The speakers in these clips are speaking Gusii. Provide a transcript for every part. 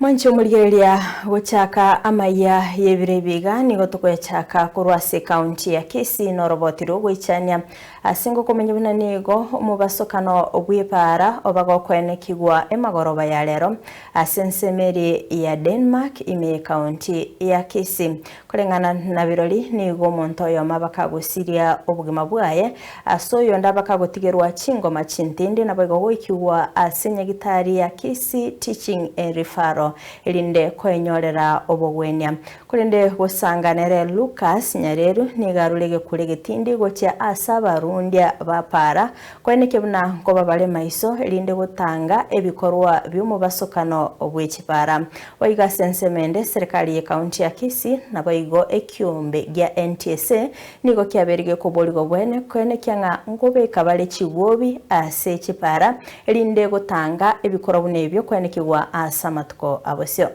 Mwanche omorigereria gochaka amaiya y'ebiro ebi iga nigo tokoyachaka korwa ase ekaunti ya Kisii noroboti rw'ogoichania ase ngokomenya buna nigo omobasokano bw'epaara oba gokoenekigwa emagoroba ya rero ase ensemo eria ya Denmark ime y'ekaunti ya Kisii. Koreng'ana na birori nigo omonto oyomo abakagosiria obogima bwaye ase oyonde abakagotigerwa chingoma chintindi naboigo goikigwa ase nyagitari ya Kisii Teaching and Referral erinde koenyorera obogwenia. Korende gosanga nere Lucas Nyareru nigo arure egekura egetindi gochia ase abarundia ba para koenekia buna nkoba bare maiso erinde gotanga ebikorwa bi'omobasokano bw'echipara. Boigo ase ensemo ende serikali ye county ya Kisii naboigo ekiombe gia NTSA nigo kiabeire gekoborigwa bwene koenekia ng'a nkobeka bare chigwobi ase chipara erinde gotanga ebikorwa buna ebio koenekigwa ase amatuko abosio.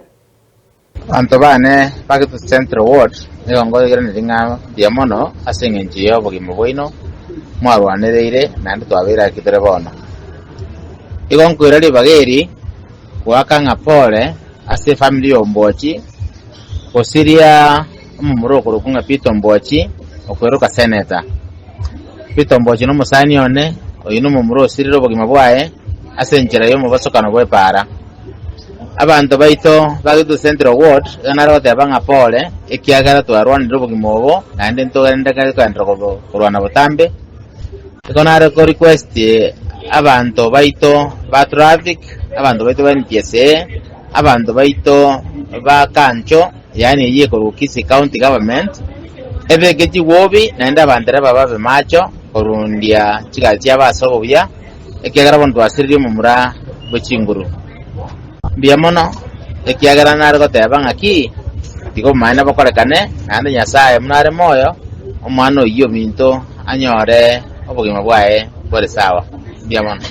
Abanto bane ba Gitutu Central Ward nigo nkoiraneria ng'a mbuya mono ase engencho y'obogima bwaino mwarwanereire naende twabeire ake tore bono. Igo nkoira ribaga eri goaka ng'a pole ase efamiri ya Ombochi gosiria omomura okorokwa ng'a Peter Ombochi okoiroka senator. Peter Ombochi nomosani one, oyio nomomura osirire obogima bwaye ase enchera y'omobosokano bw'epaara. Abanto baito ba Gitutu Central Ward iga nare goteba ng'a pole ekiagera twarwanire obogima obo naende ntogenderere kogenderera korwana botambe. Igo nare ko request abanto baito ba traffic, abanto baito ba NTSA, abanto baito ba kancho yaani eyio ekorwa Kisii county government, ebeke chigwobi naende abantereba babe macho korundia chigari chiabo ase obuya, ekiagera bono twasiririe omomura bwe chinguru. Mbuya mono, ekiagera nare goteba ng'aki, tiga obomaene bokorekane, naende Nyasae buna are moyo, omwana oyio ominto anyore obogima bwaye bore sawa. Mbuya mono.